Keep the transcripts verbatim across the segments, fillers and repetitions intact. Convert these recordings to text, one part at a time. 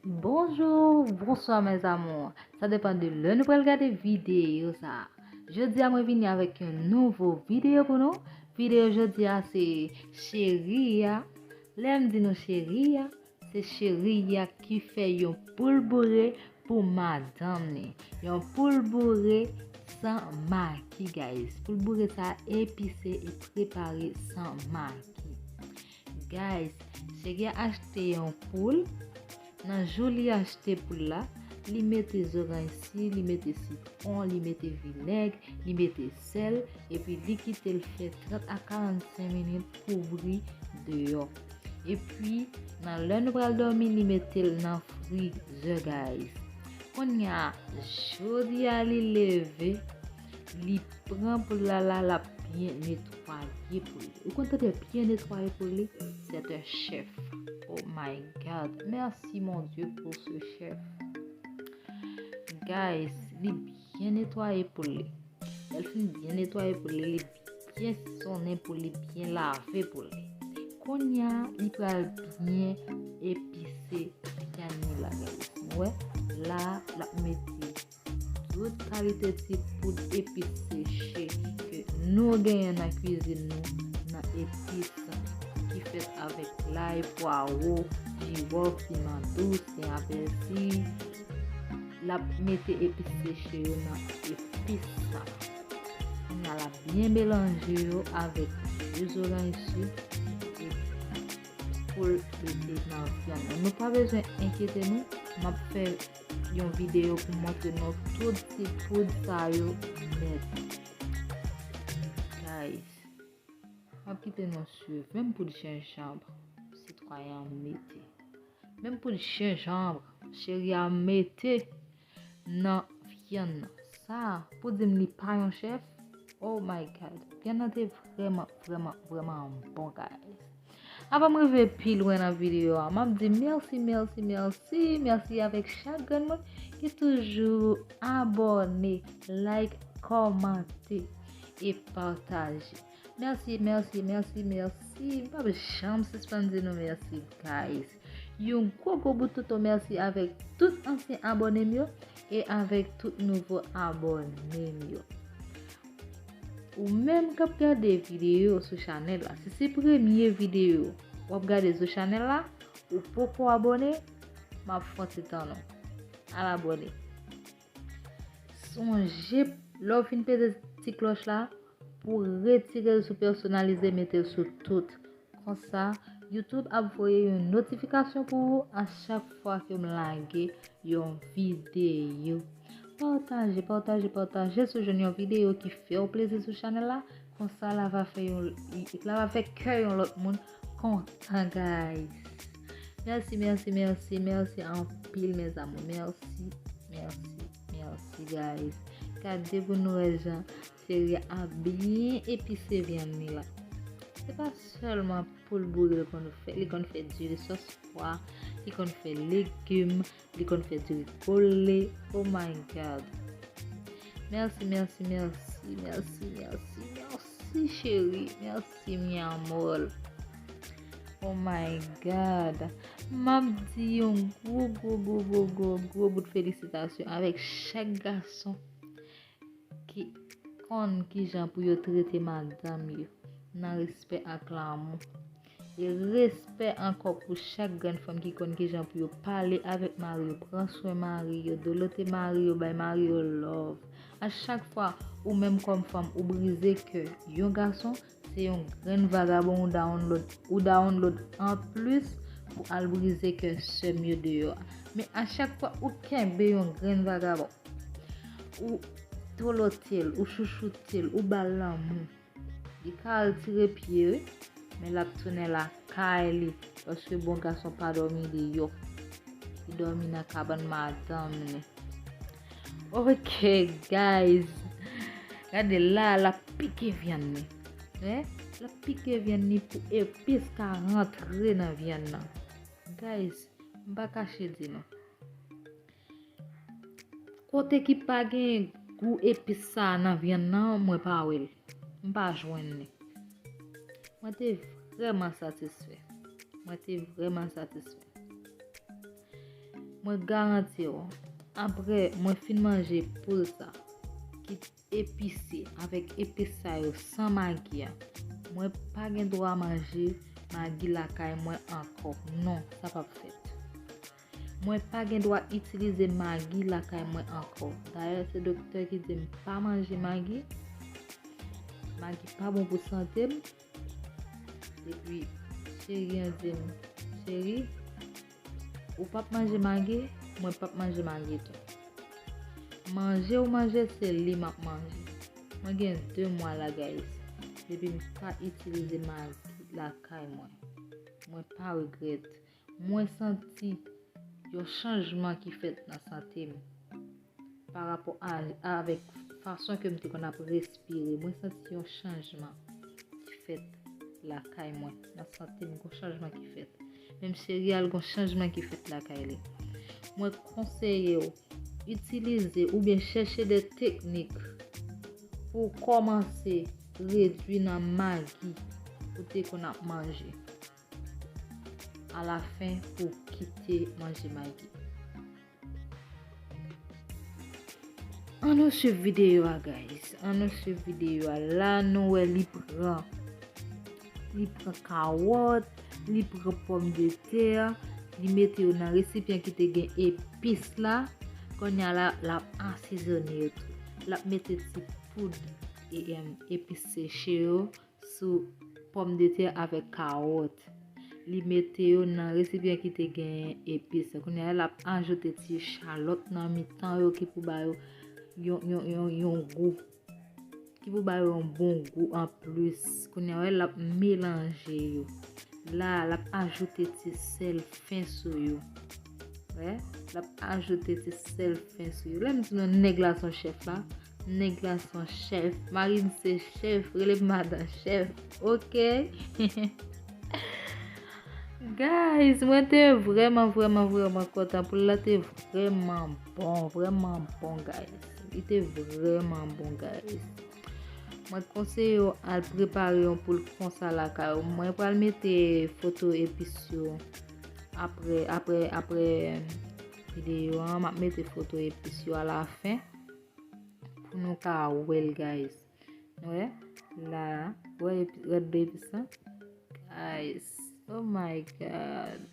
Bonjou, bonswa mes amours. Sa depann de lè nou pral gade videyo sa. Jodi a mwen vini avèk yon nouvo videyo pou nou. Videyo jodi a se cheri a. Lè m di nou cheri a, se cheri a ki fè yon poul boure pou madanm li. Yon poul boure san maki, guys. Poul boure sa epise e prepare san maki. Guys, cheri a achte yon poul. Nan jou li achte poul la, li mete zoranj si, li mete sitwon, li mete vinèg, li mete sèl, epi li kite l fè trant a karannsenk minit kouvri deyò. Epi, nan lè nou pral dòmi, li mete l nan frizè, guys. Kounye a, jodi a li leve, li pran poul la, la, l ap byen netwaye pou li. Ou konn tande byen netwaye pou li? C'est un chef. Oh my God. Merci, mon Dieu, pour ce chef. Guys, li byen netwaye pou li. Lè l fin byen netwaye pou li, li byen sizonnen pou li, byen lave pou li. Kounye a, li pral byen epise vyann li la, guys. Nou wè, la, l ap mete tout kalite ti poud epis seche ke nou genyen nan kwizin nou, nan epis ki fèt avèk lay, pwawo, jiwòf, piman dous, pen apèsi. L ap mete epis seche yo nan epis sa. Kounye a l ap byen melanje yo avèk ji zoranj si epi pou l mete nan vyann nan. Nou pa bezwen enkyete nou, m ap fè yon videyo pou montre nou tout ti poud sa yo nèt. Guys, m ap kite nou swiv. Menm poud jenjanm, sitwayen an mete. Menm poud jenjanm, cheri a mete nan vyann nan. Sa, pou di m li pa yon chèf? Oh my God. Vyann nan te vrèman, vrèman, vrèman bon, guys. Avan m rive pi lwen nan videyo a, m ap di mèsi, mèsi, mèsi, mèsi avèk chak grenn moun ki toujou abòne, like, kòmante e pataje. Mèsi, mèsi, mèsi, mèsi. M p ap janm sispann di nou mèsi, guys. Yon gwo, gwo bout tonton mèsi avèk tout ansyen abòne m yo e avèk tout nouvo abòne m yo. Ou menm k ap gade videyo sou chanèl la, si se premye videyo w ap gade sou chanèl la, ou poko abòne, m ap fè w ti tann ou. Al abòne. Sonje, lè w fin peze ti klòch la, pou retire l sou pèsonalize, mete l sou tout. Konsa, YouTube ap voye yon notifikasyon pou ou a chak fwa ke m lage yon videyo. Pataje, pataje, pataje si w jwenn yon videyo ki fè w plezi sou chanèl la. Konsa, l ava fè yon, l ava fè kè yon lòt moun kontan, guys. Mèsi, mèsi, mèsi, mèsi anpil, mes amours. Mèsi, mèsi, mèsi, guys. Gade pou nou wè jan cheri a byen epise vyann li la. Se pa sèlman poul boure li konn fè, li konn fè diri sòs pwa, li konn fè legim, li konn fè diri kole. Oh my God. Mèsi, mèsi, mèsi, mèsi, mèsi, mèsi, cheri. Mèsi, mi amor. Oh my God. M ap di yon gwo, gwo, gwo, gwo, gwo, gwo bout felisitasyon avèk chak gason ki konn kijan pou yo trete madanm yo nan respè ak lanmou. E respè ankò pou chak grenn fanm ki konn kijan pou yo pale avèk mari yo, pran swen mari yo, dolote mari yo, bay mari yo love. A chak fwa ou menm kòm fanm ou brize kè yon gason, se yon grenn vagabon ou download, ou download anplis pou al brize kè sè m yo deyò a. Men a chak fwa ou kenbe yon grenn vagabon, ou dolote l, ou chouchoute l, ou ba l lanmou. Li ka al tire pye, wi, men l ap tounen lakay li, paske bon gason pa dòmi deyò. Li dòmi nan kabann madanm li. Ok, guys. Gade la, l ap pike vyann li. Wi, l ap pike vyann li pou epis ka rantre nan vyann nan. Guys, m pa kache di nou. Kote ki pa gen gou epis sa nan vyann nan, mwen pa wè l. M pa jwenn li. Mwen te vrèman satisfè. Mwen te vrèman satisfè. Mwen garanti w, apre mwen fin manje poul sa, ki epise, avèk epis sa yo san magi a, mwen pa gen dwa manje magi lakay mwen ankò. Non, sa p ap fèt. Mwen pa gen dwa itilize magi lakay mwen ankò. Dayè, se doktè ki di m pa manje magi. Magi pa bon pou sante m. Epi, cheri an di m, cheri, ou p ap manje magi, mwen p ap manje magi tou. Manje ou manje, se li m ap manje. Mwen gen de mwa la, guys, depi m pa itilize magi lakay mwen. Mwen pa regrèt. Mwen santi yon chanjman ki fèt nan sante m. Pa rapò a, avèk fason ke m te konn ap respire, mwen santi yon chanjman ki fèt lakay mwen. Nan sante m, gon chanjman ki fèt. Menm cheri a, gon chanjman ki fèt lakay li. Mwen konseye w, itilize oubyen chèche de teknik pou w kòmanse redwi nan magi ou te konn ap manje. Alafen, pou w kite manje magi. Ann nou swiv videyo a, guys. Ann nou swiv videyo a. La, nou wè li pran, li pran kawòt, li pran pòmdetè, li mete yo nan resipyan ki te gen epis la. Kounye a la, l ap asezone yo tou. L ap mete ti poud e, em, epis seche yo sou pòmdetè avèk kawòt. Li mete yo nan resipyan ki te gen epis. Kounye a, l ap ajoute ti chalòt nan mitan yo ki pou ba yo yon, yon, yon, yon gou. Ki pou ba yo yon bon gou anplis. Kounye a, wè, l ap melanje yo. La, l ap ajoute ti sèl fen sou yo. Wè, l ap ajoute ti sèl fen sou yo. Lè m di nou nèg la se yon chèf la, nèg la se yon chèf. Mari m se chèf, rele m madan chèf. Oke. Guys, mwen te vrèman, vrèman, vrèman kontan. Poul la te vrèman bon, vrèman bon, guys. Li te vrèman bon, guys. Mwen konseye w al prepare yon poul konsa lakay ou. Mwen pral mete foto epis yo apre, apre, apre videyo an. M ap mete foto epis yo alafen pou nou ka wè l, guys. Wè, la, wè epi, wè de epis la. Guys, oh my God.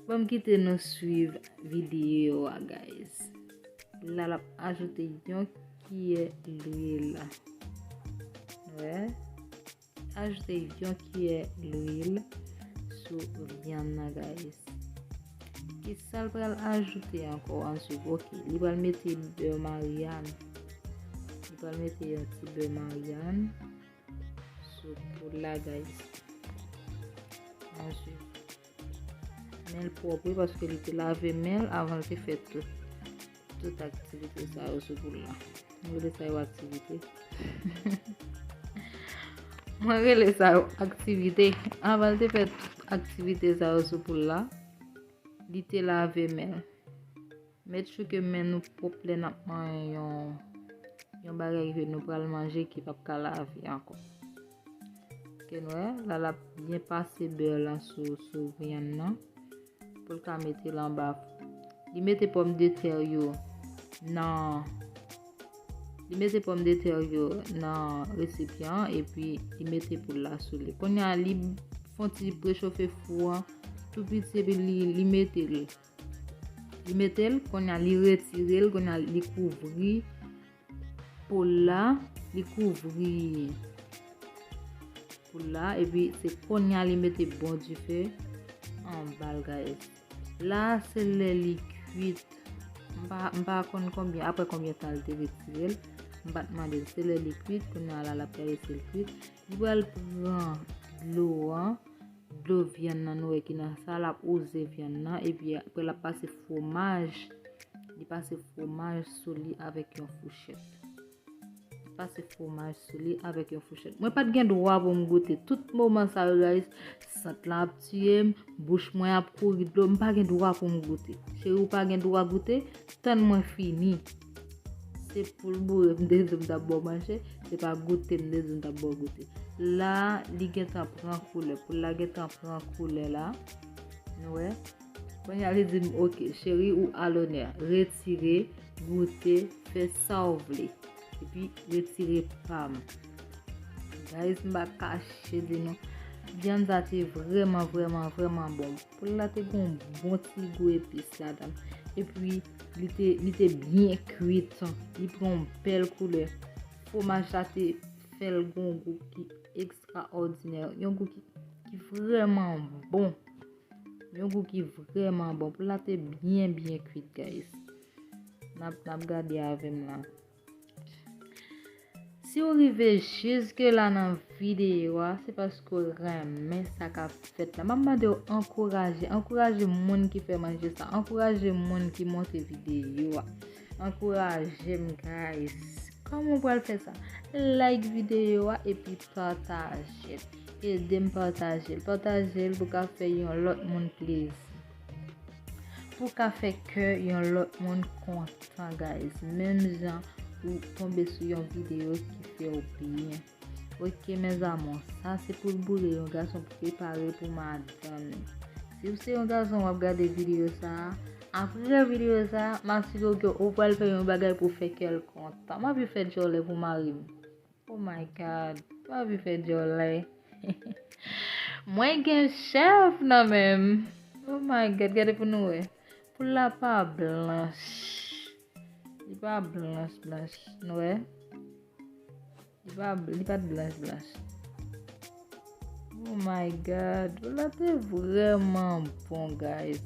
Ban m kite nou swiv videyo a, guys. La, l ap ajoute yon kiyè lwil. Wè. Ajoute yon kiyè lwil sou vyann nan, guys. Kisa l pral ajoute ankò? Ann swiv. Oke, li pral mete bè Maryàn. Li pral mete yon ti bè Maryàn sou poul la, guys. Ann swiv. Men l pwòp, wi, paske li te lave men l avan l te fè tout, tout aktivite sa yo sou poul la. Mwen rele sa yo aktivite. Mwen rele sa yo aktivite. Avan l te fè tout aktivite sa yo sou poul la, li te lave men l. Make sure ke men nou pwòp lè n ap manyen yon, yon bagay ke nou pral manje ki p ap ka lave ankò. Oke, nou wè, la l ap byen pase bè lan sou, sou vyann nan. Pou l ka mete l anba. Li mete pòmdetè yo nan, li mete pòmdetè yo nan resipyan an, epi li mete poul la sou li. Kounye a, li fè yon ti rechofe fou an tou piti, epi li, li mete l. Li mete l, kounye a, li retire l, kounye a, li kouvri poul la, li kouvri poul la, epi se kounye a li mete bon dife anba l, guys. La, se lè li kwit. M pa, m pa konn konbyen, apre konbyen tan li te retire l. M pa t mande l. Se lè li kwit, kounye a la, l ap gade si l kwit. Li pral pran dlo an, dlo vyann nan, nou wè ki nan sa, l ap wouze vyann nan, epi apre l ap pase fwomaj. Li pase fwomaj sou li avèk yon fouchèt. Li pase fwomaj sou li avèk yon fouchèt. Mwen pa t gen dwa pou m goute. Tout moman sa yo, guys, sant lan ap tiye m, bouch mwen ap kouri dlo, m pa gen dwa pou m goute. Cheri, ou pa gen dwa goute, tann mwen fini. Se poul boure m te di w m t ap ba w manje, se pa goute m te di w m t ap ba w goute. La, li gentan pran koulè. Poul la gentan pran koulè la. Nou wè? Kounye a li di m, "Ok, cheri, ou a lonè. Retire, goute, fè sa w vle. Epi retire pa m." Guys, m pa kache di nou, vyann sa te vrèman, vrèman, vrèman bon. Poul la te gen yon bon ti gou epis ladan. Epi, li te, li te byen kwit. Li pran yon bèl koulè. Fwomaj la te fè l gen yon gou ki ekstraòdinè. Yon gou ki, ki vrèman bon. Yon gou ki vrèman bon. Poul la te byen, byen kwit, guys. N ap, n ap gade avè m la. Si w rive jiske la nan videyo a, se paske w renmen sa k ap fèt la. M ap mande w ankouraje, ankouraje moun ki fè manje sa, ankouraje moun ki monte videyo a. Ankouraje m, guys. Kòman w pral fè sa? Like videyo a epi pataje l. Ede m pataje l. Pataje l pou ka fè yon lòt moun plezi. Pou ka fè kè yon lòt moun kontan, guys. Menm jan ou tonbe sou yon videyo ki fè w byen. Ok, mes amours, sa se pou l boure yon gason pou prepare pou madanm li. Si w se yon gason w ap gade videyo sa a, apre videyo sa a, m asire w ke ou pral fè yon bagay pou fè kè l kontan. M anvi fè djòlè pou mari m. Oh my God. M anvi fè djòlè. Mwen gen chèf nan men m. Oh my God, gade pou nou wè. Poul la pa blanch. Li pa blanch, blanch. Nou wè? Li pa, li pa t blanch, blanch. Oh my God. Poul la te vrèman bon, guys.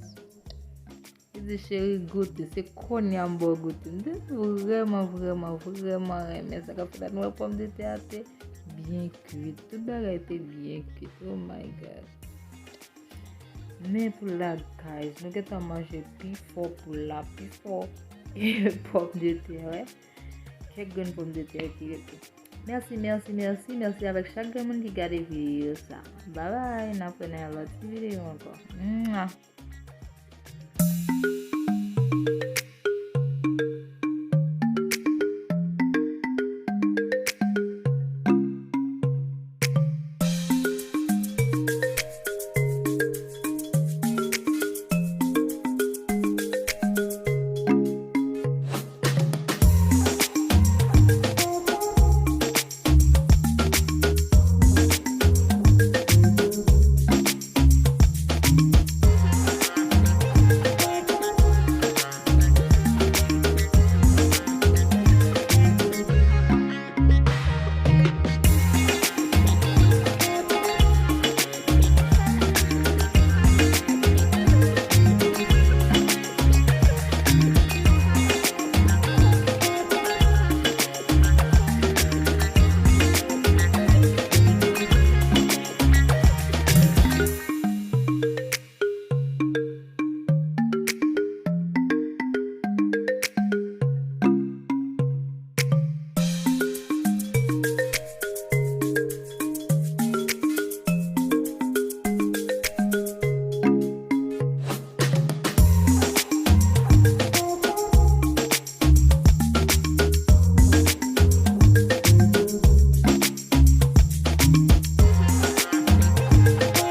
Li di, "Cheri, goute." Se kounye a m ba w goute. M te vrèman, vrèman, vrèman renmen sa k ap fèt la. Nou wè pòmdetè a te byen kwit. Tout bagay te byen kwit. Oh my God. Men poul la, guys, nou gentan manje pi fò poul la, pi fò pòmdetè, wè. Kèk grenn pòmdetè ki rete. Mèsi, mèsi, mèsi, mèsi avèk chak grenn moun ki gade videyo sa. Bye bye, n ap wè nan yon lòt ti videyo ankò. Mwa.